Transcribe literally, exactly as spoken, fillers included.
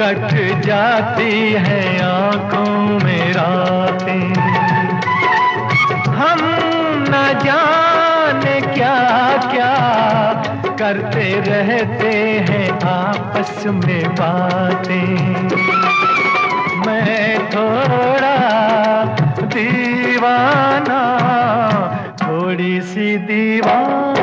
कट जाती है आंखों में रातें। हम न जाने क्या क्या करते रहते हैं आपस में बातें। मैं थोड़ा दीवाना, थोड़ी सी दीवाना।